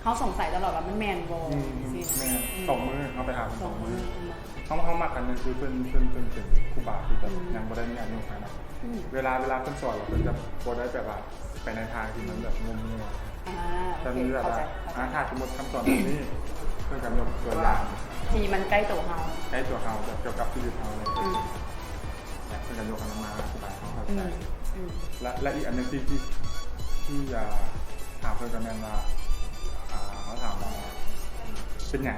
ເຮົາສົງໄສຕະຫຼອດວ່າມັນແມ່ນບໍ່ ອືມ ຊີ້ນະ ແມ່ນ ອືມ ສອງມື້ ເຮົາໄປຫາເພິ່ນສອງມື້ ສອງມື້ ເຮົາ ເຮົາມັກອັນໜຶ່ງຄືເພິ່ນ ເພິ່ນ ເພິ່ນເປັນຄູບາທີ່ແບບ ອືມ ຍັງບໍ່ໄດ້ມີອາຍຸຂະໜາດ ອືມ ເວລາ ເວລາເພິ່ນສອນ ເພິ່ນຈະບໍ່ໄດ້ແບບວ່າໄປໃນທາງທີ່ມັນແບບມົວໆ ອ່າ ແບບນີ້ແບບວ່າ ໂອເຄ ເຂົ້າໃຈ ອ່າ ຖ້າສົມມຸດຄຳສອນແບບນີ້ ເພິ່ນກໍຍົກຕົວຢ່າງທີ່ມັນໃກ້ຕົວເຮົາ ໃກ້ຕົວເຮົາ ແບບກ່ຽວກັບຊີວິດເຮົາເລີຍ ອືມ ແບບເພິ່ນກໍຍົກອັນນັ້ນມາອະທິບາຍໃຫ້ເຮົາເຂົ້າໃຈ ອືມ ອືມ ແລະ ແລະ ອີກອັນໜຶ່ງທີ່ ທີ່ ທີ່ ອ່າ ຖາມເພິ່ນກໍແມ່ນວ່າ ອ່າ ເຮົາຖາມວ່າເປັນຫຍັງ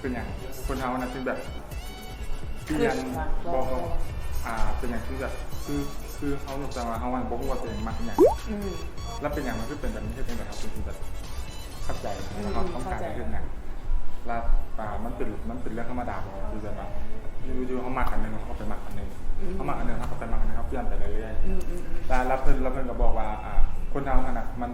ປັນຫຍັງຄົນເຮົານະຈຶ່ງແບບປ່ຽນ ຄືວ່າ ບໍ່ ບໍ່ ບໍ່ ອ່າ ເປັນຫຍັງຄືແບບ ຄື ຄືເຮົາ ແຕ່ວ່າເຮົາບໍ່ຮູ້ວ່າຕົວເອງມັກອີ່ຫຍັງ ອືມ ແລ້ວເປັນຫຍັງມັນຄືເປັນແບບນີ້ ເຮັດຈັ່ງໃດເຮົາຈຶ່ງຊິແບບເຂົ້າໃຈ ອືມ ວ່າເຮົາຕ້ອງການ ເຂົ້າໃຈ ເຮັດຫຍັງ ແລ້ວ ອ່າ ມັນເປັນ ມັນເປັນເລື່ອງທຳມະດາບໍ່ ທີ່ແບບວ່າ ຢູ່ໆ ເຮົາມັກອັນໜຶ່ງ ເຮົາກໍໄປມັກອັນໜຶ່ງ ອືມ ເຮົາມັກອັນໜຶ່ງ ເຮົາກໍໄປມັກອັນໜຶ່ງ ເຮົາປ່ຽນໄປເລື້ອຍໆ ອືມໆໆ ແລ້ວ ແລ້ວເພິ່ນ ແລ້ວເພິ່ນກໍບອກວ່າ ອ່າ ຄົນເຮົາຫັ້ນນະ ມັນ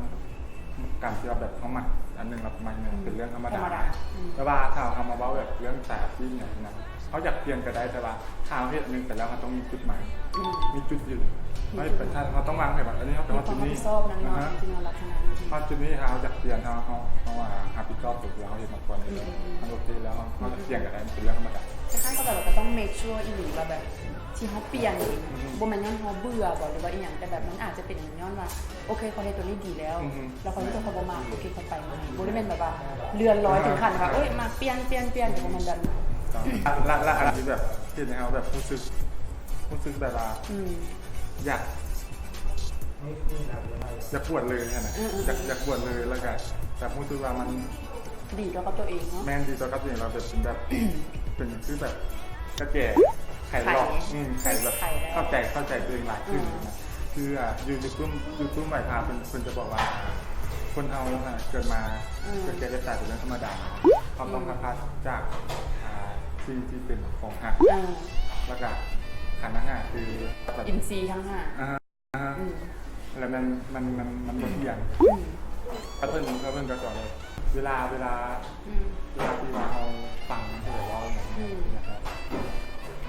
ການທີ່ວ່າແບບເຮົາມັກອັນໜຶ່ງແລ້ວມັກອັນໜຶ່ງ ອືມ ເປັນເລື່ອງທຳມະດາ ທຳມະດາ ອືມ ແຕ່ວ່າຖ້າເຮົາມາເວົ້າແບບເລື່ອງສາຍອາຊີບຫຍັງຊີ້ນະ ເຮົາຢາກປ່ຽນກໍໄດ້ ແຕ່ວ່າຖ້າເຮົາເຮັດອັນໜຶ່ງໄປແລ້ວ ເຮົາຕ້ອງມີຈຸດໝາຍ ອືມ ມີຈຸດຢືນ ມີຈຸດ ເຮົາເຮັດໄປ ຖ້າເຮົາຕ້ອງວາງແຜນວ່າ ອັນນີ້ເຮົາຕ້ອງຮອດຈຸດນີ້ ມີຄວາມຮັບຜິດຊອບນຳເນາະ ອ່າຮະ ທີ່ວ່າລັກສະນະນີ້ ຮອດຈຸດນີ້ ຖ້າເຮົາຢາກປ່ຽນ ເຮົາ ເຮົາ ເຮົາ ອ່າ ຮັບຜິດຊອບຕົວທີ່ເຮົາເຮັດມາກ່ອນນີ້ ອືມໆໆ ມັນໂອເຄແລ້ວ ເຮົາ ອືມໆ ເຮົາຢາກປ່ຽນກໍໄດ້ ມັນເປັນເລື່ອງທຳມະດາ ຄ້າຍໆ ກໍແບບວ່າກໍຕ້ອງເມກຊວຣ໌ອີ່ຫຼີວ່າແບບ ທີ່ເຮົາປ່ຽນນີ້ ອືມ ບໍ່ແມ່ນຍ້ອນເຮົາເບື່ອບໍ ຫຼືວ່າອີ່ຫຍັງ ແຕ່ແບບມັນອາດຈະເປັນຍ້ອນວ່າ ໂອເຄ ຂ້ອຍເຮັດຕົວນີ້ດີແລ້ວ ອືມ ແລ້ວຂ້ອຍຮູ້ສຶກວ່າບໍ່ມັກ ໂອເຄ ຂ້ອຍໄປ ບໍ່ໄດ້ແມ່ນແບບວ່າເລື່ອນລອຍເຂັມຂັດແບບວ່າ ເອີຍ ມັກປ່ຽນ ປ່ຽນ ປ່ຽນ ບໍ່ແມ່ນແບບນັ້ນ ແລ້ວ ແລ້ວອັນທີ່ແບບເຮັດໃຫ້ເຮົາແບບຮູ້ສຶກ ຮູ້ສຶກແບບວ່າ ອືມ ຢາກ ຢາກບວດເລີຍຫັ້ນນະ ອືມໆໆ ຢາກ ຢາກບວດເລີຍ ແລ້ວກໍແບບຮູ້ສຶກວ່າມັນ ດີຕໍ່ກັບຕົວເອງເນາະ ແມ່ນ ດີຕໍ່ກັບຕົວເອງ ແລ້ວແບບເປັນແບບ ເປັນຄືແບບກະແຈໄຂລັອກ ໄຂ ອືມ ໄຂແບບ ໄຂໄດ້ ເຂົ້າໃຈ ເຂົ້າໃຈຕົວເອງຫຼາຍຂຶ້ນ ອືມ ນະ ຄື ອ່າ ຢູ່ ຢູ່ກຸ່ມ ຢູ່ກຸ່ມໄຫວ້ພະເພິ່ນ ເພິ່ນຈະບອກວ່າ ຄົນເຮົາຫັ້ນນະເກີດມາ ອືມ ເກີດແກ່ເຈັບຕາຍເປັນເລື່ອງທຳມະດາ ເຮົາຕ້ອງ ອືມ ພັດພາກຈາກ ອ່າ ສິ່ງທີ່ເປັນຂອງຮັກ ເອີ ແລ້ວກະຂັນທັງຫ້າ ຄື ອິນຊີທັງຫ້າ ອ່າ ອືມ ແລ້ວມັນ ມັນ ມັນ ມັນບໍ່ທ່ຽງ ອືມ ແລ້ວເພິ່ນ ແລ້ວເພິ່ນກໍສອນວ່າ ເວລາ ເວລາ ອືມ ເວລາທີ່ວ່າເຮົາຟັງເພິ່ນເວົ້າຫຍັງ ອືມ ນະຄັບ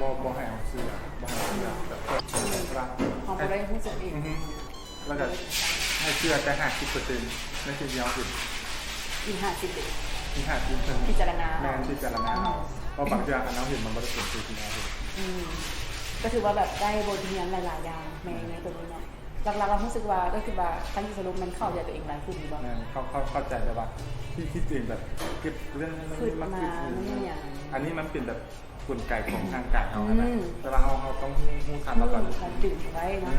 ບໍ່ ບໍ່ໃຫ້ເຮົາເຊື່ອ ບໍ່ໃຫ້ເຊື່ອ ອືມ ແບບ ອືມ ວ່າ ເຮົາບໍ່ໄດ້ຮູ້ສຶກເອງ ອືຮຶ ແລ້ວກໍໃຫ້ເຊື່ອແຕ່ຫ້າສິບເປີເຊັນໃນສິ່ງທີ່ເຮົາເຫັນ ອີກຫ້າສິບເດ້ ອີກຫ້າສິບເປີເຊັນ ພິຈາລະນາ ແມ່ນ ພິຈາລະນາເອົາ ອືມ ເພາະບາງເທື່ອອັນເຮົາເຫັນມັນບໍ່ໄດ້ເປັນຄືທີ່ເຮົາເຫັນ ອືມ ກໍຖືວ່າແບບໄດ້ບົດຮຽນຫຼາຍໆຢ່າງໃນ ໃນຕົວນີ້ເນາະ ຫຼັກໆ ເຮົາຮູ້ສຶກວ່າ ກໍຄິດວ່າຄັນຊິສະຫຼຸບແມ່ນເຂົ້າໃຈຕົວເອງຫຼາຍຂຶ້ນແມ່ນບໍ່? ແມ່ນ ເຂົ້າ ເຂົ້າ ເຂົ້າໃຈແບບວ່າທີ່ຄິດເອງແບບເກັບເລື່ອງນັ້ນມາຄິດ ອັນນີ້ມັນເປັນແບບກົນໄກຂອງຮ່າງກາຍເຮົາຫັ້ນນະ ອືມ ແຕ່ວ່າເຮົາ ເຮົາຕ້ອງຮູ້ ຮູ້ທັນ ຮູ້ ແລ້ວກໍ ການດຶງໄວ້ເນາະ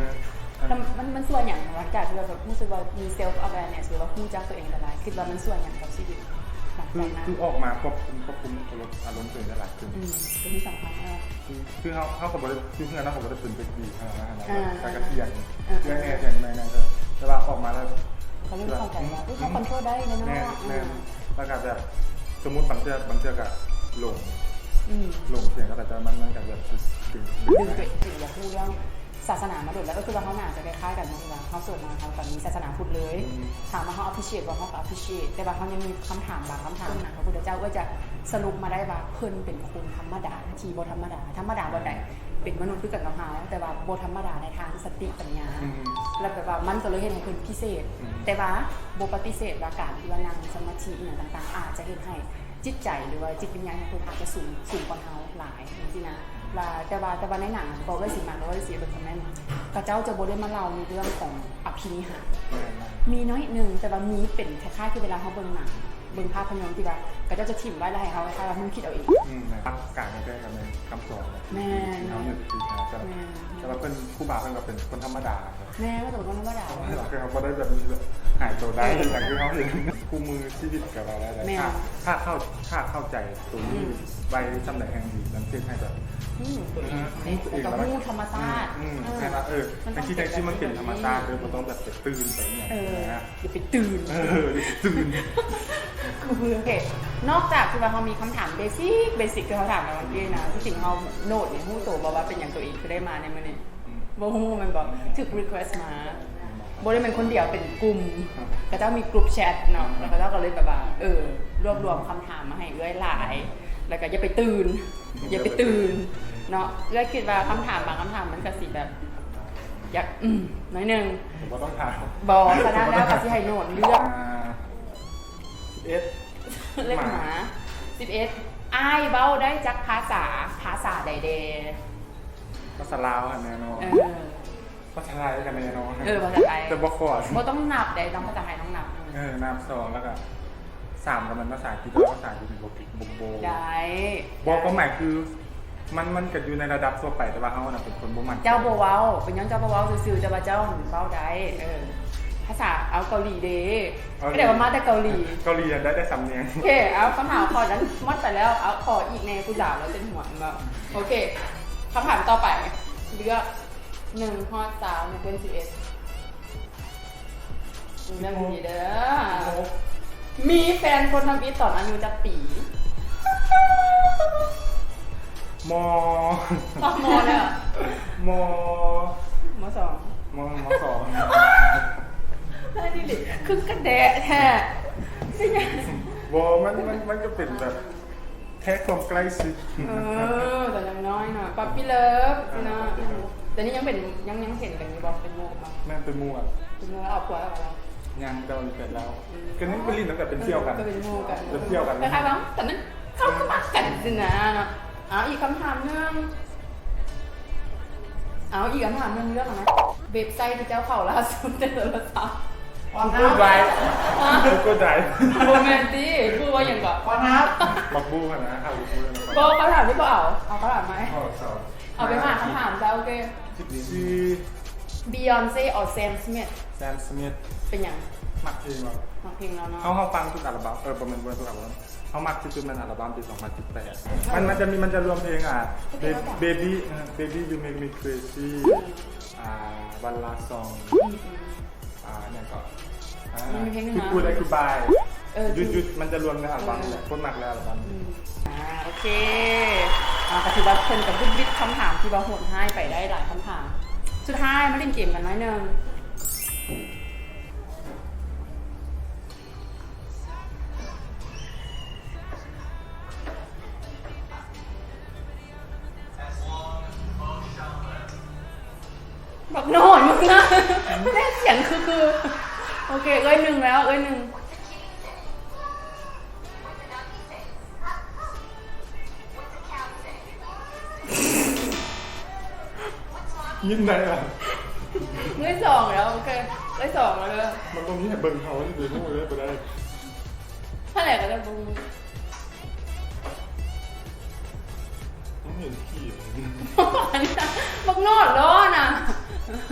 ເອີ ແລ້ວມັນ ມັນຊ່ວຍຫຍັງ ຫຼັງຈາກທີ່ວ່າແບບຮູ້ສຶກວ່າມີ self awareness ຫຼືວ່າຮູ້ຈັກຕົວເອງຫຼາຍໆ ຄິດວ່າມັນຊ່ວຍຫຍັງກັບຊີວິດຫຼັງຈາກນັ້ນ? ຄື ຄືອອກມາຄວບຄຸມ ຄວບຄຸມອາລົມ ອາລົມຕົວເອງໄດ້ຫຼາຍຂຶ້ນ ອືມ ຕົວນີ້ສຳຄັນເນາະ ຄື ຄືເຮົາ ເຮົາກໍບໍ່ໄດ້ ຢູ່ເຮືອນເຮົາກໍບໍ່ໄດ້ເປັນເດັກດີຂະໜາດນັ້ນນະ ອ່າ ແຕ່ກໍຖຽງ ອ່າ ເລື່ອງແນ່ຖຽງແນ່ ແຕ່ວ່າອອກມາແລ້ວ ເຮົາເລີ່ມເຂົ້າໃຈວ່າ ເອີ ເຮົາຄອນໂທຣໄດ້ແນ່ເນາະ ແມ່ນ ແມ່ນ ແລ້ວກໍແບບ ສົມມຸດບາງເທື່ອ ບາງເທື່ອກໍຫຼົງ ອືມ ຫຼົງຖຽງກັບເຂົາເຈົ້າ ມັນ ມັນກໍແບບດຶງ ດຶງຕົວເອງ ຢາກຮູ້ເລື່ອງ ສາສະໜາມາດົນແລ້ວ ກໍຄືວ່າເຮົາໜ້າຈະຄ້າຍໆກັນເນາະ ທີ່ວ່າເຮົາເກີດມາເຮົາກໍມີສາສະໜາພຸດເລີຍ ອືມ ຖາມວ່າເຮົາ appreciate ບໍ່ ເຮົາກໍ appreciate ແຕ່ວ່າເຮົາຍັງມີຄຳຖາມບາງຄຳຖາມນະ ພະພຸດທະເຈົ້າເອີຍຈະສະຫຼຸບມາໄດ້ວ່າເພິ່ນເປັນຄົນທຳມະດາທີ່ບໍ່ທຳມະດາ ທຳມະດາບ່ອນໃດ ເປັນມະນຸດຄືກັນກັບເຮົາ ແຕ່ວ່າບໍ່ທຳມະດາໃນທາງສະຕິປັນຍາ ອືມ ແລ້ວແບບວ່າມັນກໍເລີຍເຮັດໃຫ້ເພິ່ນພິເສດ ອືມ ແຕ່ວ່າບໍ່ປະຕິເສດວ່າການທີ່ວ່ານັ່ງສະມາທິອີ່ຫຍັງຕ່າງໆ ອາດຈະເຮັດໃຫ້ ຈິດໃຈ ຫຼືວ່າຈິດວິນຍານຂອງເພິ່ນອາດຈະສູງ ສູງກວ່າເຮົາຫຼາຍຈັ່ງຊີ້ນະ ລະ ແຕ່ວ່າ ແຕ່ວ່າໃນໜັງ ບໍ່ເລີຍຊິມັກ ຫຼືວ່າຊິເບິ່ງຄອມເມັນ ເຂົາເຈົ້າຈະບໍ່ໄດ້ມາເລົ່າໃນເລື່ອງຂອງອະພິນິຫານ ແມ່ນໆ ມີໜ້ອຍໜຶ່ງ ແຕ່ວ່າມີເປັນຄ້າຍໆ ຄືເວລາເຮົາເບິ່ງໜັງ ເບິ່ງພາບພະຍົນທີ່ວ່າ ເຂົາເຈົ້າຈະຖິ້ມໄວ້ ແລ້ວໃຫ້ເຮົາຄ້າຍໆວ່າເຮົາຄິດເອົາເອງ ອືມ ແມ່ນ ຫຼັກການແທ້ໆ ກໍແມ່ນຄຳສອນ ແມ່ນ ທີ່ເຮົາຍຶດຖືນະ ແຕ່ ແມ່ນ ແຕ່ວ່າເພິ່ນ ຄູບາເພິ່ນກໍເປັນຄົນທຳມະດາ ແມ່ນວ່າແຕ່ວ່າຄົນທຳມະດາ ເຮົາບໍ່ໄດ້ແບບມີແບບຫາຍໂຕໄດ້ ຢ່າງທີ່ເຮົາເຫັນຄູ່ມືຊີວິດກໍວ່າໄດ້ ແມ່ນ ຖ້າ ຖ້າເຂົ້າ ຖ້າເຂົ້າໃຈຕົວນີ້ ອືມ ໄວສ່ຳໃດແຮ່ງດີ ມັນເຮັດໃຫ້ແບບ ອືມ ຮູ້ຕົວເອງ ແລ້ວກໍຮູ້ທຳມະຊາດ ອືມ ເອີ ໃຫ້ວ່າ ເອີ ໃຫ້ຄິດໃຫ້ທີ່ມັນເປັນທຳມະຊາດເດີ ບໍ່ຕ້ອງແບບໄປຕື່ນໄປຫຍັງ ເອີ ນະ ຢ່າໄປຕື່ນ ເອີ ຢ່າໄປຕື່ນ ຄື ໂອເຄ ນອກຈາກທີ່ວ່າເຮົາມີຄຳຖາມເບຊິກ ເບຊິກທີ່ເຮົາຖາມກັນເມື່ອກີ້ນະ ທີ່ຈິງເຮົາໂນ້ດນີ້ ຮູ້ໂຕບໍ່ວ່າເປັນຫຍັງໂຕເອງຄືໄດ້ມາໃນມື້ນີ້? ອືມ ບໍ່ຮູ້ແມ່ນບໍ່? ຖືກ request ມາ ບໍ່ໄດ້ແມ່ນຄົນດຽວ ເປັນກຸ່ມ ເຂົາເຈົ້າມີ group chat ເນາະ ແລ້ວເຂົາເຈົ້າກໍເລີຍແບບວ່າ ເອີ ລວບລວມຄຳຖາມມາໃຫ້ເອື້ອຍຫຼາຍ ແລ້ວກໍຢ່າໄປຕື່ນ ຢ່າໄປຕື່ນເນາະ ເອື້ອຍຄິດວ່າຄຳຖາມບາງຄຳຖາມມັນກໍຊິແບບ ຢາກ ອືມ ໜ້ອຍໜຶ່ງ ບໍ່ຕ້ອງຖາມ ບໍ່ ສະນັ້ນແລ້ວກໍຊິໃຫ້ໂນ້ດເລືອກ ອ່າ ສິບເອັດ ເລກໝາ ສິບເອັດ ອ້າຍເວົ້າໄດ້ຈັກພາສາ ພາສາໃດແດ່? ພາສາລາວຫັ້ນແນ່ນອນ ເອີ ພາສາໄທກໍແນ່ນອນ ເອີ ພາສາໄທ ແຕ່ບໍ່ຄ່ອຍ ບໍ່ຕ້ອງນັບເດ້ ຕ້ອງພາສາໄທຕ້ອງນັບ ເອີ ນັບສອງ ແລ້ວກໍສາມກໍແມ່ນພາສາອັງກິດ ແຕ່ວ່າພາສາອັງກິດນີ້ບໍ່ເກັ່ງ ບໍ່ ບໍ່ ໄດ້ ບໍ່ ຄວາມໝາຍຄື ມັນ ມັນກໍຢູ່ໃນລະດັບທົ່ວໄປ ແຕ່ວ່າເຮົານະເປັນຄົນບໍ່ໝັ້ນໃຈ ເຈົ້າບໍ່ເວົ້າ ເປັນຍ້ອນເຈົ້າບໍ່ເວົ້າຊື່ໆ ແຕ່ວ່າເຈົ້າເວົ້າໄດ້ ເອີ ພາສາ ເອົາ ເກົາຫຼີເດ້ ເກົາຫຼີ ກໍໄດ້ວ່າມາແຕ່ເກົາຫຼີ. ເກົາຫຼີໄດ້ ໄດ້ສຳນຽງ. ໂອເຄ ເອົາ ຄຳຖາມຂໍ້ນັ້ນໝົດໄປແລ້ວ. ເອົາ ຂໍອີກແດ່ ຜູ້ສາວລາວເຕັມຫົວແມ່ນບໍ່? ໂອເຄ ຄຳຖາມຕໍ່ໄປ ເລືອກ ໜຶ່ງຮອດຊາວ ຍົກເວັ້ນສິບເອັດ. ເລື່ອງດີເດີ. ມີແຟນຄົນທຳອິດຕອນອາຍຸຈັກປີ? ມ. ຕອບ ມ. ເລີຍເຫາະ? ມ. ມ. ສອງ. ມ. ມ. ສອງ. ໄດ້ດີ ຄືກະແດະແທ້. ບໍ່ ມັນ ມັນ ມັນກໍເປັນແບບ ແທ້ຄວາມໃກ້ຊິດ. ເອີ ຕອນຍັງນ້ອຍເນາະ ປັບປີ້ເລີບເນາະ. ອ່າ ປັບປີ້ເລີບ. ແຕ່ນີ້ຍັງເປັນ ຍັງ ຍັງເຫັນກັນຢູ່ບໍ່? ເປັນໝູ່ບໍ່? ແມ່ນ ເປັນໝູ່. ເປັນໝູ່. ເອົາຜົວແລ້ວບໍ່? ຍັງ ແຕ່ວ່າມີແຟນແລ້ວ. ອືມ ກໍຍັງໄປຫຼິ້ນນຳກັນ ໄປທ່ຽວກັນ. ເອີ ກໍເປັນໝູ່ກັນ ໄປທ່ຽວກັນ. ຄ້າຍໆວ່າຕອນນັ້ນເຂົາກໍມັກກັນຊີ້ນະເນາະ. ເອົາ ອີກຄຳຖາມໜຶ່ງ. ເອົາ ອີກຄຳຖາມໜຶ່ງ ເລື່ອງນະ ເວັບໄຊທີ່ເຈົ້າເຂົ້າລ່າສຸດໃນໂທລະສັບ? ກູໂກໄດຣຟ໌. ຮະ? ກູໂກໄດຣຟ໌. ບໍ່ແມ່ນຕິ ກູວ່າຫຍັງເກາະ? ພອນຮັບ. ບັກບູຫັ້ນນະ ເອົາບັກບູ. ບໍ່ ຄຳຖາມນີ້ບໍ່ເອົາ ເອົາຄຳຖາມໃໝ່. ເອົາ ເອົາໄປຫ້າຄຳຖາມຊະ. ໂອເຄ ສິບວິນາທີ. ບີຢອນເຊ ຫຼື ແຊມສະມິດ? ແຊມສະມິດ. ເປັນຫຍັງ? ມັກເພງລາວ. ມັກເພງລາວເນາະ. ເຮົາ ເຮົາຟັງທຸກອັລບັມ. ເອີ ບໍ່ແມ່ນ ບໍ່ແມ່ນທຸກອັລບັມ. ເຮົາມັກທີ່ສຸດແມ່ນອັລບັມປີສອງພັນສິບແປດ. ມັນ ມັນຈະມີ ມັນຈະລວມເພງ ອ່າ Baby ເອີ Baby You Make Me Crazy ອືມ ອ່າ One Last Song ອືມ ອ່າ ຫຍັງເກາະ ອ່າ Good Good and Goodbye. ເອີ Good Good ມັນຈະລວມໃນອັລບັມນີ້ແຫຼະ. ໂຄດມັກເລີຍອັລບັມນີ້. ອືມ ອ່າ ໂອເຄ ອ່າ ກໍຖືວ່າເພິ່ນກໍບຸດວິດຄຳຖາມທີ່ວ່າໂຫດຮ້າຍໄປໄດ້ຫຼາຍຄຳຖາມ. ສຸດທ້າຍມາຫຼິ້ນເກມກັນໜ້ອຍໜຶ່ງ. ບັກໂນດ ມຶງນະ ແມ່ນສຽງຄື ຄື ໂອເຄ ເອື້ອຍໜຶ່ງແລ້ວ ເອື້ອຍໜຶ່ງ. ຍິ້ມໄດ້ລະ ເອື້ອຍສອງແລ້ວ. ໂອເຄ ເອື້ອຍສອງແລ້ວເດີ. ມັນບໍ່ມີໃຫ້ເບິ່ງເຮົາ ຊິໄປຮູ້ເລີຍບໍ່ໄດ້. ຫັ້ນແຫຼະ ກໍໄດ້ເບິ່ງ ຕ້ອງເຫັນຂີ້. ບັກໂນດລໍນະ.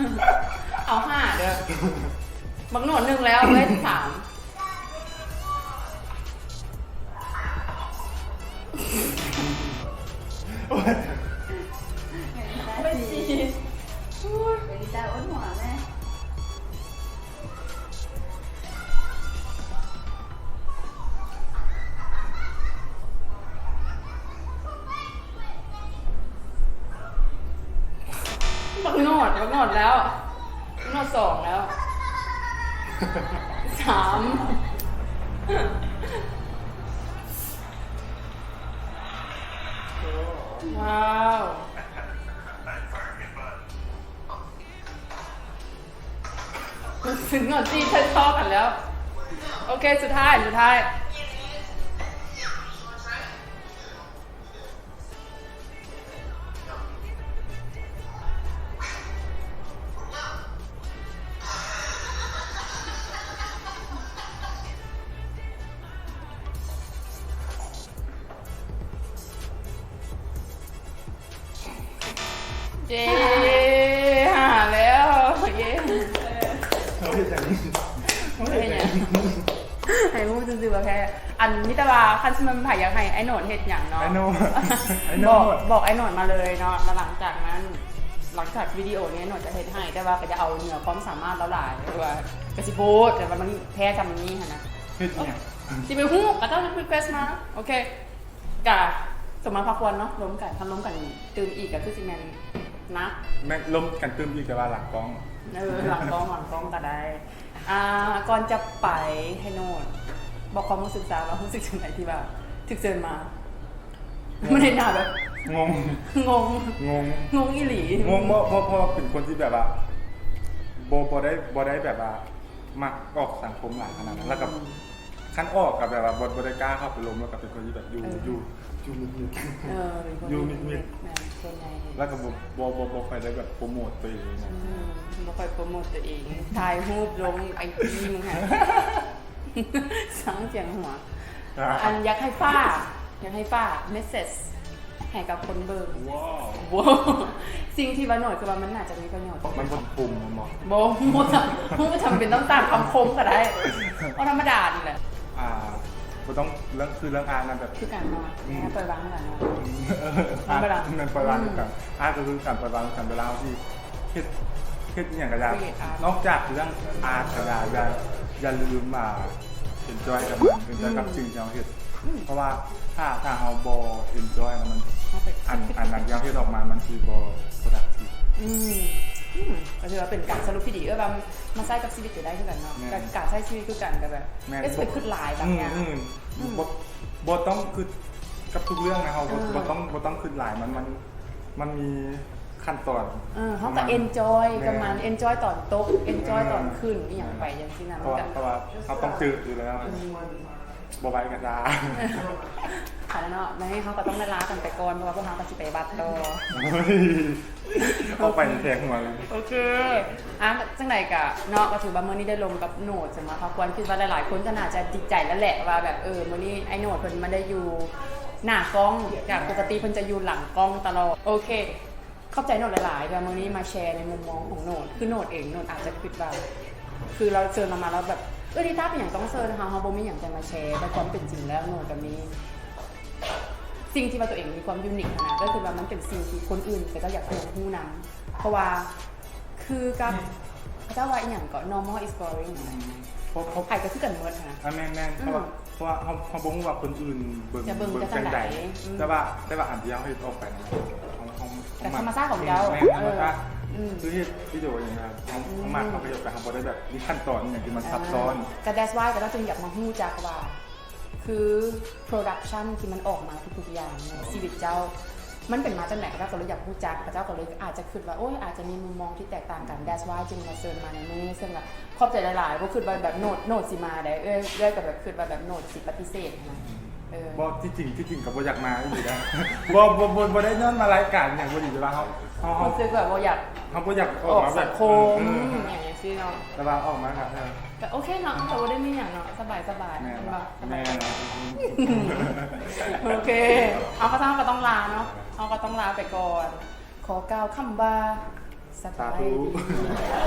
ເອົາຫ້າເດີ. ບັກໂນດໜຶ່ງແລ້ວ ເອື້ອຍສາມ. ໂອ້ຍ ໄປຊິ ໄປຕາອົດຫົວແມ່. ບັກໂນດ ບັກໂນດແລ້ວ ບັກໂນດສອງແລ້ວ ສາມ. ວ້າວ ເປັນງານທີ່ໃຊ້ທໍ່ກັນແລ້ວ. ໂອເຄ ສຸດທ້າຍ ສຸດທ້າຍ. ເຢ້ ຫ້າແລ້ວ ເຢ້. ເຮົາເຮັດຫຍັງ? ເຮົາເຮັດຫຍັງ? ໃຫ້ຮູ້ຊື່ໆວ່າແພ້. ອັນ ມີແຕ່ວ່າຄັນຊິແມ່ນໃຜຢາກໃຫ້ອ້າຍໂນດເຮັດຫຍັງເນາະ ອ້າຍໂນດ ບອກ ບອກອ້າຍໂນດມາເລີຍເນາະ. ແລ້ວຫຼັງຈາກນັ້ນ ຫຼັງຈາກວິດີໂອນີ້ ໂນດຈະເຮັດໃຫ້ ແຕ່ວ່າກໍຈະເອົາເໜືອຄວາມສາມາດລາວຫຼາຍ ເພາະວ່າກໍຊິໂພດ ແຕ່ວ່າມັນແພ້ຊ່ຳນີ້ຫັ້ນນະ. ເຮັດຫຍັງ? ຊິໄປຮູ້ ເຂົາເຈົ້າ request ມາ. ໂອເຄ ກະສົມມາພາຄວນເນາະ ລົມກັນ ຄັນລົມກັນຕື່ມອີກກໍຄືຊິແມ່ນໜັກ. ແມ່ນລົມກັນຕື່ມອີກ ແຕ່ວ່າຫຼັງກ້ອງ. ເອີ ຫຼັງກ້ອງ ຫຼັງກ້ອງກໍໄດ້. ອ່າ ກ່ອນຈະໄປ ໃຫ້ໂນດບອກຄວາມຮູ້ສຶກຊາ ວ່າຮູ້ສຶກຈັ່ງໃດທີ່ວ່າຖືກເຊີນມາ? ມັນເຫັນໜ້າແບບ ງົງ ງົງ ງົງ ງົງອີ່ຫຼີ. ງົງ ເພາະ ເພາະ ເພາະເປັນຄົນທີ່ແບບວ່າ ບໍ່ ບໍ່ໄດ້ ບໍ່ໄດ້ແບບວ່າ ມັກອອກສັງຄົມຫຼາຍຂະໜາດນັ້ນ ແລ້ວກໍ ອືມ ຄັນອອກກໍແບບວ່າບໍ່ ບໍ່ໄດ້ກ້າເຂົ້າໄປລົມ ແລ້ວກໍເປັນຄົນທີ່ແບບຢູ່ ເອີ ຢູ່ ຢູ່ມິດໆ ເອີ ເປັນຄົນຢູ່ມິດໆ ແມ່ນ ສ່ວນໃຫຍ່ ແລ້ວກໍບໍ່ ບໍ່ ບໍ່ ບໍ່ຄ່ອຍໄດ້ແບບໂປຣໂມດຕົວເອງນະ. ອືມ ບໍ່ຄ່ອຍໂປຣໂມດຕົວເອງ ຖ່າຍຮູບລົງໄອຈີ ມຶງຫັ້ນ ສ້າງສຽງຫົວ. ອ່າ ອັນ ຢາກໃຫ້ຝາກ ຢາກໃຫ້ຝາກ message ໃຫ້ກັບຄົນເບິ່ງ. ວ້າວ ວ້າວ ສິ່ງທີ່ວ່າໂນດ ຄືວ່າມັນໜ້າຈະມີປະໂຫຍດ. ມັນບໍ່ຄຸ້ມ ແມ່ນບໍ່? ບໍ່ ບໍ່ຈຳ ບໍ່ຈຳເປັນຕ້ອງຕາມຄຳຄົມກໍໄດ້ ເວົ້າທຳມະດານີ້ແຫຼະ. ອ່າ ບໍ່ຕ້ອງ ເລື່ອງ ຄືເລື່ອງອານນັ້ນແບບ ຄືການນອນ ອືມ ໃຫ້ປ່ອຍວາງເນາະ ອືມ ແມ່ນບໍ່ລະ? ອານ ແມ່ນປ່ອຍວາງຄືກັນ ອານກໍຄືການປ່ອຍວາງຄືກັນ ເວລາທີ່ເຮັດ ເຮັດອີ່ຫຍັງກໍຢ່າ ນອກຈາກເລື່ອງອານກໍຢ່າ ຢ່າ ຢ່າລືມ ອ່າ enjoy ກັບມັນ enjoy ກັບສິ່ງທີ່ເຮົາເຮັດ ເພາະວ່າຖ້າ ຖ້າເຮົາບໍ່ enjoy ແລ້ວມັນ ອັນ ອັນນັ້ນທີ່ເຮົາເຮັດອອກມາມັນຊິບໍ່ productive. ອືມ ອືມ ກໍຖືວ່າເປັນການສະຫຼຸບທີ່ດີ ເອີ ວ່າມາໃຊ້ກັບຊີວິດກໍໄດ້ຄືກັນເນາະ ການໃຊ້ຊີວິດຄືກັນ ກໍແບບ ແມ່ນ ຢ່າຊິໄປຄິດຫຼາຍບາງຢ່າງ ອືມ ອືມ ບໍ່ ບໍ່ຕ້ອງຄິດກັບທຸກເລື່ອງນະ ເຮົາບໍ່ ເອີ ບໍ່ຕ້ອງ ບໍ່ຕ້ອງຄິດຫຼາຍ ມັນ ມັນ ມັນມີ ຂັ້ນຕອນ ເອີ ເຮົາກໍ enjoy ກັບມັນ enjoy ຕອນຕົກ enjoy ຕອນຂຶ້ນອີ່ຫຍັງໄປຈັ່ງຊີ້ນະ ເພາະວ່າ ເພາະວ່າເຮົາຕ້ອງເຈີຢູ່ແລ້ວ ບໍ່ໄຫວກໍຊາ ເອົາລະເນາະ ມື້ນີ້ເຮົາກໍຕ້ອງໄດ້ລາກັນໄປກ່ອນ ເພາະວ່າພວກເຮົາກໍຊິໄປວັດຕໍ່ ອອກໄປແທງຫົວເລີຍ ໂອເຄ ອ່ະ ຈັ່ງໃດກໍເນາະ ກໍຖືວ່າມື້ນີ້ໄດ້ລົມກັບໂນດ ສຳລັບພາກວນ ຄິດວ່າຫຼາຍໆຄົນກໍໜ້າຈະດີໃຈແລ້ວແຫຼະ ວ່າແບບ ເອີ ມື້ນີ້ອ້າຍໂນດເພິ່ນມາໄດ້ຢູ່ໜ້າກ້ອງ ຈາກປົກກະຕິເພິ່ນຈະຢູ່ຫຼັງກ້ອງຕະຫຼອດ ໂອເຄ ຂອບໃຈໂນດຫຼາຍໆ ທີ່ວ່າມື້ນີ້ມາແຊໃນມຸມມອງຂອງໂນດ ຄືໂນດເອງ ໂນດອາດຈະຄິດວ່າ ຄືລາວເຊີນລາວມາ ລາວແບບ ເອີ ລິຕາ ເປັນຫຍັງຕ້ອງເຊີນເຮົາ ເຮົາບໍ່ມີຫຍັງຈະມາແຊ ແຕ່ຄວາມເປັນຈິງແລ້ວໂນດກໍມີສິ່ງທີ່ວ່າຕົວເອງມີຄວາມ unique ຫັ້ນນະ ກໍຄືວ່າມັນເປັນສິ່ງທີ່ຄົນອື່ນເຂົາເຈົ້າຢາກຮູ້ນຳ ເພາະວ່າຄືກັບ ເຂົາເຈົ້າວ່າອີ່ຫຍັງເກາະ normal is boring ຫັ້ນນະ ໃຜກໍຄືກັນໝົດຫັ້ນນະ ແມ່ນໆ ເພາະວ່າ ເພາະວ່າເຮົາ ເຮົາບໍ່ຮູ້ວ່າຄົນອື່ນເບິ່ງ ຈະເບິ່ງ ເບິ່ງຈັ່ງໃດ ຈັ່ງໃດ ອືມ ແຕ່ວ່າ ແຕ່ວ່າອັນທີ່ເຮົາເຮັດອອກໄປນັ້ນ ເຮົາ ເຮົາ ເຮົາ ກໍທຳມະຊາດຂອງເຮົາ ແມ່ນ ເອີ ທຳມະຊາດ ອືມ ຄືເຮັດວິດີໂອຫຍັງນະ ເຮົາ ເຮົາມັກ ເຮົາກໍເຮັດໄປ ເຮົາບໍ່ໄດ້ແບບມີຂັ້ນຕອນອີ່ຫຍັງທີ່ມັນຊັບຊ້ອນ ກໍ that's why ກໍຕ້ອງຈຶ່ງຢາກມາຮູ້ຈັກວ່າ ຄື production ທີ່ມັນອອກມາທຸກໆຢ່າງໃນຊີວິດເຈົ້າ ມັນເປັນມາຈັ່ງໃດ ເຂົາເຈົ້າກໍເລີຍຢາກຮູ້ຈັກ ເຂົາເຈົ້າກໍເລີຍອາດຈະຄິດວ່າ ໂອ້ຍ ອາດຈະມີມຸມມອງທີ່ແຕກຕ່າງກັນ that's why ຈຶ່ງມາເຊີນມາໃນມື້ນີ້ ເຊິ່ງແບບຂອບໃຈຫຼາຍໆ ບໍ່ຄິດວ່າແບບໂນດ ໂນດຊິມາໃດ ເອື້ອຍ ເອື້ອຍກໍແບບຄິດວ່າແບບໂນດຊິປະຕິເສດຫັ້ນນະ ເອີ ບໍ່ ທີ່ຈິງ ທີ່ຈິງກໍບໍ່ຢາກມາອີ່ຫຼີນະ ບໍ່ ບໍ່ ບໍ່ ບໍ່ໄດ້ຍ້ອນມາລາຍການຫຍັງບໍ່ດີ ແຕ່ວ່າເຮົາ ເຮົາ ເຮົາ ຮູ້ສຶກແບບບໍ່ຢາກ ເຮົາບໍ່ຢາກອອກມາແບບ ອອກສັງຄົມ ເອີ ອືມ ຫຍັງຈັ່ງຊີ້ເນາະ ແຕ່ວ່າອອກມາກໍ ກໍໂອເຄເນາະ ກໍບໍ່ໄດ້ມີຫຍັງເນາະ ສະບາຍໆ ແມ່ນບໍ່? ແມ່ນ ໂອເຄ ເຮົາກໍຕ້ອງ ກໍຕ້ອງລາເນາະ ເຮົາກໍຕ້ອງລາໄປກ່ອນ ຂໍກ່າວຄຳວ່າ ສະບາຍດີ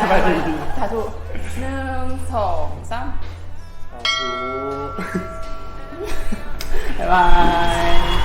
ສະບາຍດີ ສາທຸ ໜຶ່ງ ສອງ ສາມ ສາທຸ ບາຍບາຍ.